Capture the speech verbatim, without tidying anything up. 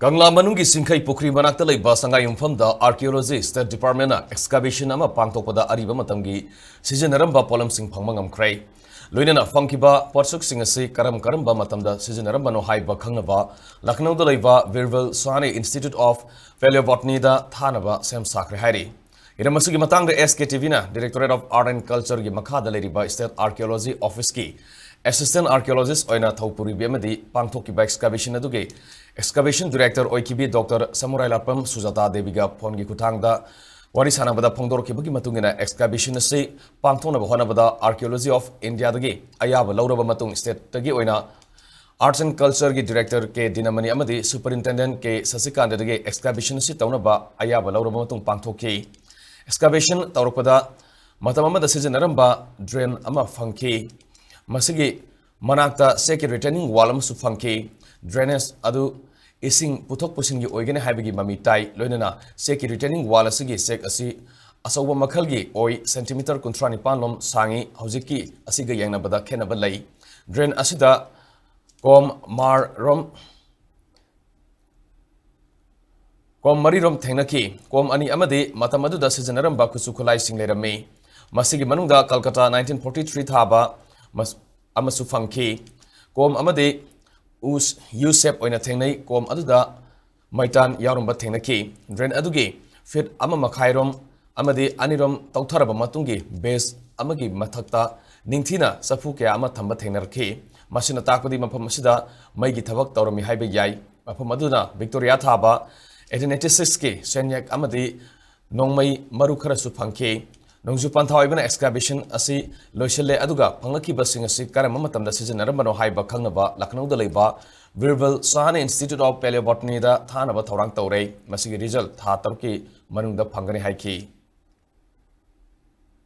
ꯀꯪꯂꯥ ꯃꯅꯨꯡꯒꯤ ꯁꯤꯡꯈꯩ ꯄꯨꯈ꯭ꯔꯤ ꯃꯅꯥꯛꯇ ꯂꯩꯕ ꯁꯉꯥꯏꯌꯨꯝꯐꯝꯗ Archaeology State Department excavation ꯑꯃ ꯄꯥꯡꯊꯣꯛꯄꯗ ꯑꯔꯤꯕ ꯃꯇꯝꯒꯤ ꯁꯤꯖꯤꯟꯅꯔꯝꯕ ꯄꯣꯠꯂꯝꯁꯤꯡ ꯐꯪꯕ ꯉꯝꯈ꯭ꯔꯦ꯫ ꯂꯣꯏꯅꯅ ꯐꯪꯈꯤꯕ ꯄꯣꯠꯁꯛꯁꯤꯡ ꯑꯁꯤ ꯀꯔꯝ ꯀꯔꯝꯕ ꯃꯇꯝꯗ ꯁꯤꯖꯤꯟꯅꯔꯝꯕꯅꯣ ꯍꯥꯏꯕ ꯈꯪꯅꯕ ꯂꯈꯅꯧꯗ ꯂꯩꯕ Virwal Sahani Institute of Paleobotanyꯗ ꯊꯥꯅꯕ ꯁꯦꯝ ꯁꯥꯈ꯭ꯔꯦ ꯍꯥꯏꯔꯤ꯫ ꯍꯤꯔꯝ ꯑꯁꯤꯒꯤ ꯃꯇꯥꯡꯗ SKTVꯅ Directorate of Art and Cultureꯒꯤ ꯃꯈꯥꯗ ꯂꯩꯔꯤꯕ State Archaeology Officeꯀꯤ Assistant Archaeologist ꯑꯣꯏꯅ ꯊꯧ ꯄꯨꯔꯤꯕꯤ ꯑꯃꯗꯤ ꯄꯥꯡꯊꯣꯛꯈꯤꯕ excavation ꯑꯗꯨꯒꯤ excavation director ꯑꯣꯏꯈꯤꯕꯤ Doctor ꯁꯃꯨꯔꯥꯏꯂꯥꯛꯄꯝ ꯁꯨꯖꯥꯇꯥ ꯗꯦꯕꯤꯒ phoneꯒꯤ ꯈꯨꯠꯊꯥꯡꯗ ꯋꯥꯔꯤ ꯁꯥꯟꯅꯕꯗ ꯐꯣꯡꯗꯣꯔꯛꯈꯤꯕꯒꯤ ꯃꯇꯨꯡ ꯏꯟꯅ excavation ꯑꯁꯤ ꯄꯥꯡꯊꯣꯛꯅꯕ ꯍꯣꯠꯅꯕꯗ Archaeology of Indiaꯗꯒꯤ ꯑꯌꯥꯕ ꯂꯧꯔꯕ ꯃꯇꯨꯡ stateꯇꯒꯤ ꯑꯣꯏꯅ Arts and Cultureꯒꯤ Director ꯀꯦ ꯗꯤꯅꯃꯅꯤ ꯑꯃꯗꯤ Superintendent ꯀꯦ ꯁꯁꯤꯀꯥꯟꯇꯗꯒꯤ excavation ꯑꯁꯤ ꯇꯧꯅꯕ ꯑꯌꯥꯕ ꯂꯧꯔꯕ ꯃꯇꯨꯡ ꯄꯥꯡꯊꯣꯛꯈꯤ꯫ Excavation ꯇꯧꯔꯛꯄꯗ ꯃꯇꯝ ꯑꯃꯗ ꯁꯤꯖꯤꯟꯅꯔꯝꯕ drain ꯑꯃ ꯐꯪꯈꯤ꯫ ꯃꯁꯤꯒꯤ ꯃꯅꯥꯛꯇ ꯆꯦꯛꯀꯤ retaining wall ꯑꯃꯁꯨ ꯐꯪꯈꯤ꯫ Drainage ꯑꯗꯨ ꯏꯁꯤꯡ ꯄꯨꯊꯣꯛ ꯄꯨꯁꯤꯟꯒꯤ ꯑꯣꯏꯒꯅꯤ ꯍꯥꯏꯕꯒꯤ ꯃꯃꯤ ꯇꯥꯏ꯫ ꯂꯣꯏꯅꯅ ꯆꯦꯛꯀꯤ retaining wall ꯑꯁꯤꯒꯤ ꯆꯦꯛ ꯑꯁꯤ ꯑꯆꯧꯕ ꯃꯈꯜꯒꯤ ꯑꯣꯏ, centimeter ꯀꯨꯟꯊ꯭ꯔꯥ ꯅꯤꯄꯥꯟ ꯂꯣꯝ ꯁꯥꯡꯏ꯫ ꯍꯧꯖꯤꯛꯀꯤ ꯑꯁꯤꯒ ꯌꯦꯡꯅꯕꯗ ꯈꯦꯠꯅꯕ ꯂꯩ꯫ Drain ꯑꯁꯤꯗ ꯀꯣꯝ ꯃꯥꯔ ꯔꯣꯝ ꯀꯣꯝ ꯃꯔꯤꯔꯣꯝ ꯊꯦꯡꯅꯈꯤ꯫ ꯀꯣꯝ ꯑꯅꯤ ꯑꯃꯗꯤ ꯃꯇꯝ ꯑꯗꯨꯗ ꯁꯤꯖꯤꯟꯅꯔꯝꯕ ꯈꯨꯠꯁꯨ ꯈꯨꯠꯂꯥꯏꯁꯤꯡ ꯂꯩꯔꯝꯃꯤ꯫ ꯃꯁꯤꯒꯤ ꯃꯅꯨꯡꯗ ꯀꯜꯀꯇꯥ nineteen forty three ꯊꯥꯕ ꯃꯁ-, ꯑꯃꯁꯨ ꯐꯪꯈꯤ꯫ ꯀꯣꯝ ꯑꯃꯗꯤ ꯎꯁ, U shape ꯑꯣꯏꯅ ꯊꯦꯡꯅꯩ꯫ ꯀꯣꯝ ꯑꯗꯨꯗ ꯃꯩꯇꯥꯟ ꯌꯥꯎꯔꯝꯕ ꯊꯦꯡꯅꯈꯤ꯫ Drain ꯑꯗꯨꯒꯤ feet ꯑꯃ ꯃꯈꯥꯏꯔꯣꯝ ꯑꯃꯗꯤ ꯑꯅꯤꯔꯣꯝ ꯇꯧꯊꯔꯕ ꯃꯇꯨꯡꯒꯤ base ꯑꯃꯒꯤ ꯃꯊꯛꯇ ꯅꯤꯡꯊꯤꯅ ꯆꯐꯨ ꯀꯌꯥ ꯑꯃ ꯊꯝꯕ ꯊꯦꯡꯅꯔꯛꯈꯤ꯫ ꯃꯁꯤꯅ ꯇꯥꯛꯄꯗꯤ ꯃꯐꯝ ꯑꯁꯤꯗ ꯃꯩꯒꯤ ꯊꯕꯛ ꯇꯧꯔꯝꯃꯤ ꯍꯥꯏꯕ ꯌꯥꯏ꯫ ꯃꯐꯝ ꯑꯗꯨꯗ Victoria ꯊꯥꯕ eighteen eighty sixꯀꯤ ꯁꯦꯟꯌꯦꯛ ꯑꯃꯗꯤ ꯅꯣꯡꯃꯩ ꯃꯔꯨ ꯈꯔꯁꯨ ꯐꯪꯈꯤ꯫ ꯅꯣꯡꯖꯨ ꯄꯟꯊꯥ ꯑꯣꯏꯕꯅ excavation ꯑꯁꯤ ꯂꯣꯏꯁꯤꯜꯂꯦ, ꯑꯗꯨꯒ ꯐꯪꯂꯛꯈꯤꯕꯁꯤꯡ ꯑꯁꯤ ꯀꯔꯝꯕ ꯃꯇꯝꯗ ꯁꯤꯖꯤꯟꯅꯔꯝꯕꯅꯣ ꯍꯥꯏꯕ ꯈꯪꯅꯕ ꯂꯈꯅꯧꯗ ꯂꯩꯕ Virwal Sahani Institute of Paleobotanyꯗ ꯊꯥꯅꯕ ꯊꯧꯔꯥꯡ ꯇꯧꯔꯦ꯫ ꯃꯁꯤꯒꯤ result ꯊꯥ ꯇꯔꯨꯛꯀꯤ ꯃꯅꯨꯡꯗ ꯐꯪꯒꯅꯤ ꯍꯥꯏꯈꯤ꯫